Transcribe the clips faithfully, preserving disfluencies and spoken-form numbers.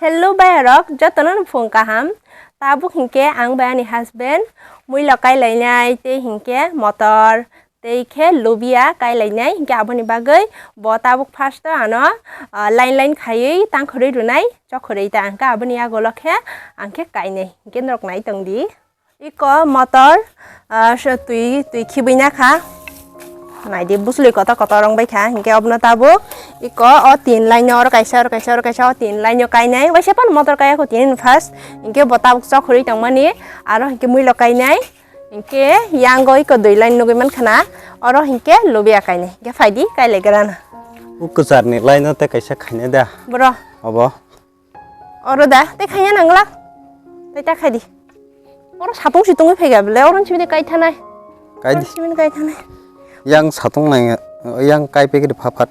Hello bayarok, jotono no phung kaham. Tabuk hinkhe ang bai ani husband muilo kailainai tei hinkhe motor tei khe lubia kailainai, hinkhe aboni bagwi bo tabuk first o ano, ah, line line khaiwi tangkhorwi rwnai, chokhorwi ta hinkhe aboni yagulo khe ang khe kainai, hinkhe norok nai tongdi. Iko motor, ah, so twi, twi khibui na kha. Naidi, buslui kotor kotor rong bai kha. Hinkhe obono tabuk iko o tin line o, oro kaisa, oro kaisa, oro kaisa, o tin line o kainai. Waisa phano motor kaya kho tini first. Hinkhe bo tabuk chokhorwi tongmani. Aro hinkhe muilo kainai. Hinkhe yango iko dui line nugui man khana. Oro hinkhe lubia kainai. Hinkhe phaidi, kailai grana. O kwcharni line o tei kaisa khainai da. Bro. Obo. Oro da, tei khaina nangla. Tei ta khai di. Oro sapung si tongwi phai ga bele, oro simi de kai thanai. Kai di. Oro simi kai thanai. Yang satung nang, yang kai pegiri pha phat.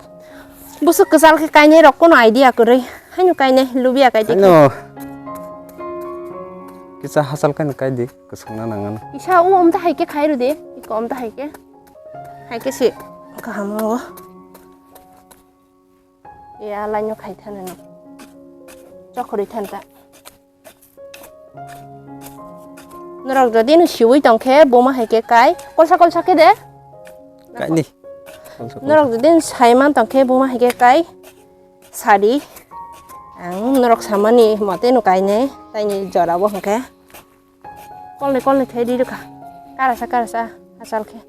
Busuk kwchal khe kainai rok kono idea kwrwi. Haino kainai, lubia kai di. Haino. Kisa hachal kaino kai di, kwsang na nangano. Isa o omta hai khe khai rw de, iko omta hai khe. Hai khe si kaham o. Ya, laino khai thana ni. Chokhorwi than ta. Norok jodi no siwi tong khe, buma hai khe kai. Kolsa kolsa khe de. Kai ni. Norok jodi no sai man tong khe, buma hai khe kai. Sadi. Ang norok samani mote no kai ne. Taini jora bo hwnkhe. Kolni kolni khe ri rwkha. Karasa karasa hachal khe.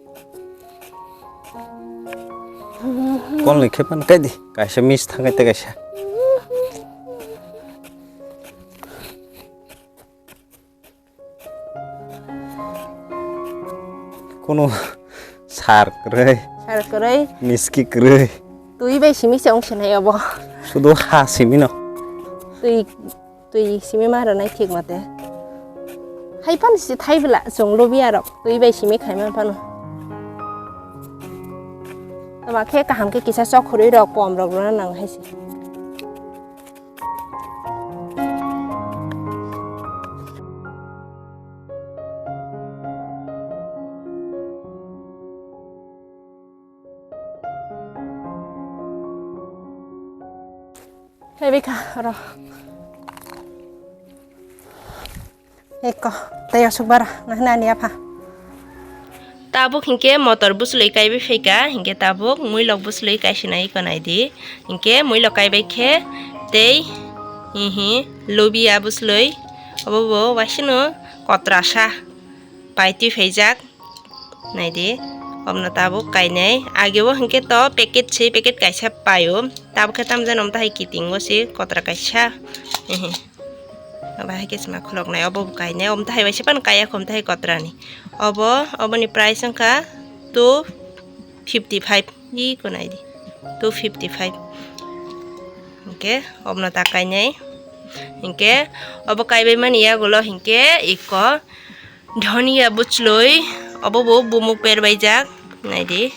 Kolni khe pan kai di. Kaisa miss thangai tei kaisa. Kono sar kwrwi. Sar kwrwi. Miski kwrwi. Twi bai simi se wng sinai obo. Sudo ha simi no. Twi Twi simi ma rwnai thik mate. Hai phano si thai bwla chwng lubia rok twi bai simi khai man phano. Tama khe kaham khe kisa chok khurui rok pom rok rwna nang hai se. Phaibai kha oro. Eko, tei aswk bara, nahna ani apha. Tabuk hinkhe motor bwchlwi kaibai phaikha, hinkhe tabuk muilok bwchlwi kaisinai eko naidi. Hinkhe muilok kaibai khe tei hihi lubia bwchlwi obo bo waisano kotrasa pai twi phaijak. Naidi, omno tabuk kainai. Ageo hinkhe to packet se, packet kaisa paio. Tabuk khe tamjani omtahai kitingo se kotra kaisa. Ehe. Obo hai khe sima khuloknai. Obo bo kainai. Omtahai bai se phano kaiya kho omtahai kotrani. Obo, oboni price wngkha two fifty five. Iko naidi. Two fifty five. Hinkhe omno ta kainai. Hinkhe obo kaibai mani yagulo hinkhe iko Dhoniya bwchlwi, obo bo bumuk perbaijak, naidi,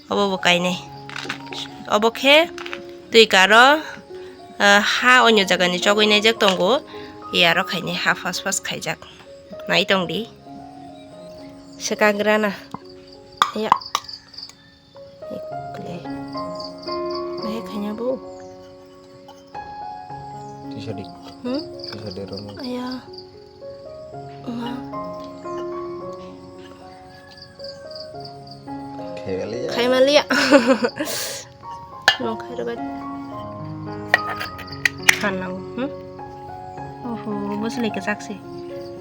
obo bo kainai. Obo khe twi karo, ah, ha onyo jagani chogwi naijak tongo, ya aro khainai ha fas fas khaijak. Nai tongdi. Swkang rana. Ya. Ekle. Bahai khaina bo. Tisa di. Hmm? Tisa di rono. Aya. Ma. Kheli ya. Khai mali ya. Nong khai robat. Khan lang. Hmm? Oho, bwchlwi kwchak se.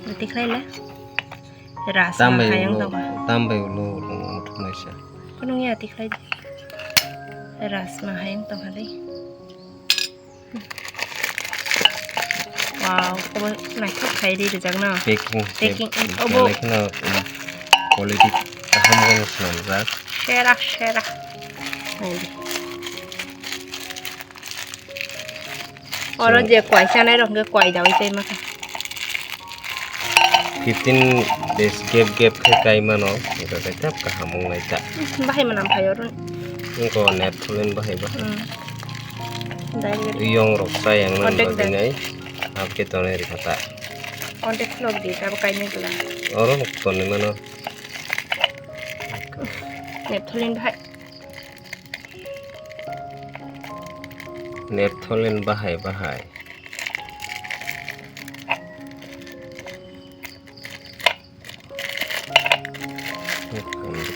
Bwtwi khlai le. Ras ma hayang tong. Tambai ulo ulo ulo thumai sa. Kunung ya tikhlai di. Ras ma hayang tong halai. Wow, obo naithok khai ri rijak no. Packing. Packing, obo. Quality kaham khe swnamjak. Sera, sera. Naidi. Oro je kwai chanai rok hwnkhe kwai dawi chai maka. Fifteen days gap gap khe kai mano, eko khe thep kaham wng lai ta. Bahai manam phai oro. Wngkha o naphthalene bahai bahai. Hmm. Direct. Yong rok chai yang nang bagwi nai, hap khe tonwi rwkha ta. Ordek khulok di, tabo kainwi bwla. Oro tonwi mano. Naphthalene bahai. Naphthalene bahai bahai.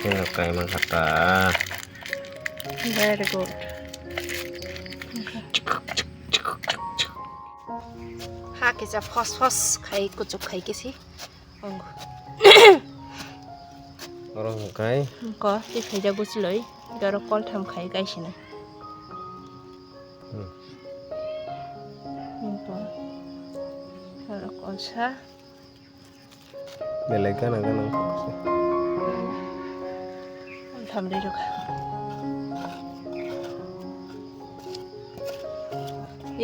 Eno kaima kha ta. Very good. Ha kisa fos fos khai, kuchuk khai kisi. Oro hwnkhe ko tei khaijak bwchlwi, oro koltham khai kaisina. Hmm. Oro kolsa. Belai gana gana. Koltham ri rwkha.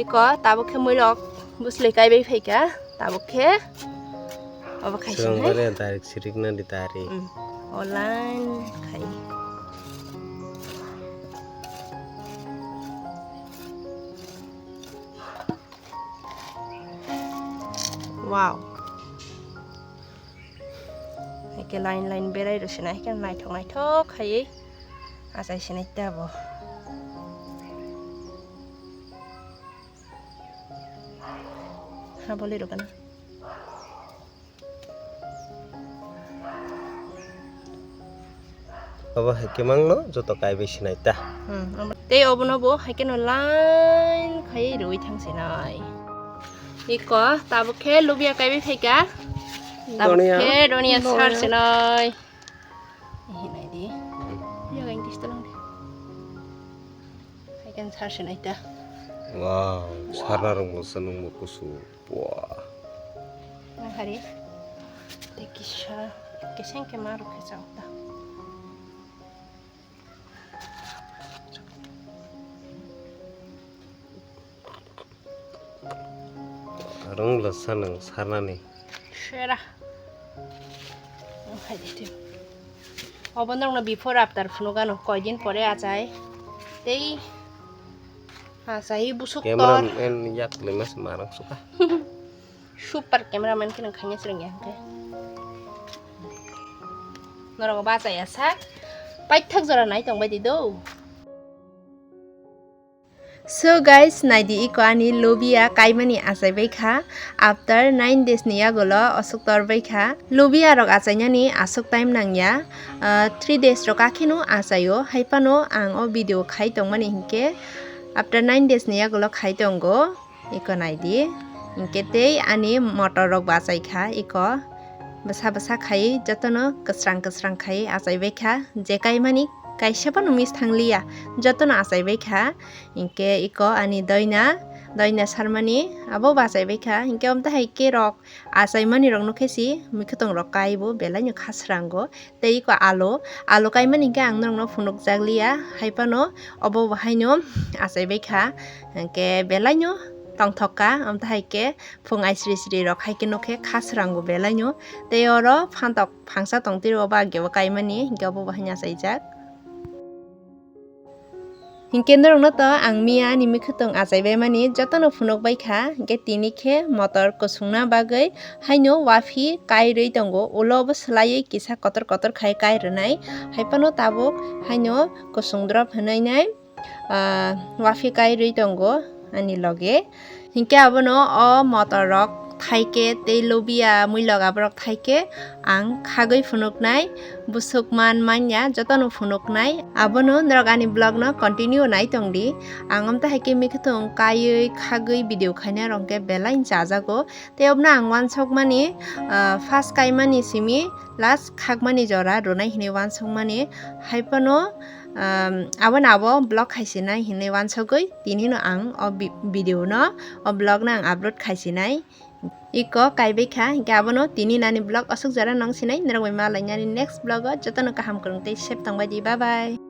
Iko tabuk khe muilok bwchlwi kaibai phaikha, tabuk khe obo khaisa. Swrwng hai. Bare direct sirikna di tari. Hmm. Online khai. Wow. Eke line line berai rwsina, eke naithok naithok khaiwi achai sinai ta bo. Ha, boli rwkana. Obo hai khe mangno joto kaibai sinai ta. Hmm, omo-, tei obono bo hai kheno line khai rwui thang sinai. Iko tabuk khe lubia kaibai phaikha. Tabuk khe donia sar sinai. Hinai di. Hmm. Yaga ingkis tolong di. Hai kan sar sinai ta. Wow, sarna rwngmo se nungmo kusu. Buah. Nang hari. Tei kisa, kiseng ke maru ke chao ta. Rwng lo sanang sarnani. Sera. Nang hari tei. Obo norokno before after phunukgano, koidin pore achai. Tei achai busuk camera tor. En yak le mas marang suka. Super cameraman khe nang khanya srengya hwnkhe. Norok bachaya sak. Paithak jora nai tong bai di do. So guys, naidi iko ani lobia kaimani achai bai kha. After nine days ni yagulo aswk tor bai kha. Lobia rok achainani aswk time nangya. Ah, three days rok akheno achaio. Hai phano ang o video khai tongmani hinkhe after nine days ni yagulo khai tongo. Iko naidi. Hinkhe tei ani motor rok bo achai kha iko. Bwsa bwsa khai jotono kwsrang kwsrang khai achai bai kha. Je kaimani kaisa phano miss thangliya. Jotono achai bai kha. Hinkhe iko ani doina, doina sarmani abo bo achai bai kha. Hinkhe omtahai kerok achaimani rokno khe si mwkhwtwng rok kai bo belai no kha srango. Tei iko alo, alo kaimani hinkhe ang norokno phunukjak liya. Hai phano obo bo haino achai bai kha. Hinkhe belai no tongthok kha, omtahai khe phung aisri sri rok hai khe nokhe kha srango belai no. Tei oro phantok phangsa tong tiro obo agebo kaimani, hinkhe obo bo haino achaijak. Hinkhe norokno to ang miya ani mwkhwtwng achai bai mani jotono phunuk bai kha, hinkhe tini khe motor kusungna bagwi haino wafi kai rwi tongo, ulo bo swlaiwi kisa kotor kotor khai kai rwnai, hai phano tabuk haino kusung drop hwnwi nai, ah, wafi kai rwi tongo ani loge. Hinkhe abono o motor rok thaikhe tei lobia muilok aborok thaikhe ang khagwi phunuknai, busuk man manya jotono phunuknai. Abono norok ani vlog no continue nai tongdi. Ang omtahai khe mwkhwtwng kaiwi khagwi video khaina rok khe belai chajago. Tei obono ang uansukmani, ah, first kaimani simi last khakmani jora rwnai hinwi uansukmani. Hai phano, um, abono abo vlog khaisinai hinwi uansugwi tinino ang o vi-, video no, o vlog no ang upload khaisinai. Iko kaibai kha, hinkhe abono tini nani vlog aswk jora nong sinai, norok bai ma lainani next vlog o, jotono kaham kwrwng tei safe tongbai di, bye bye.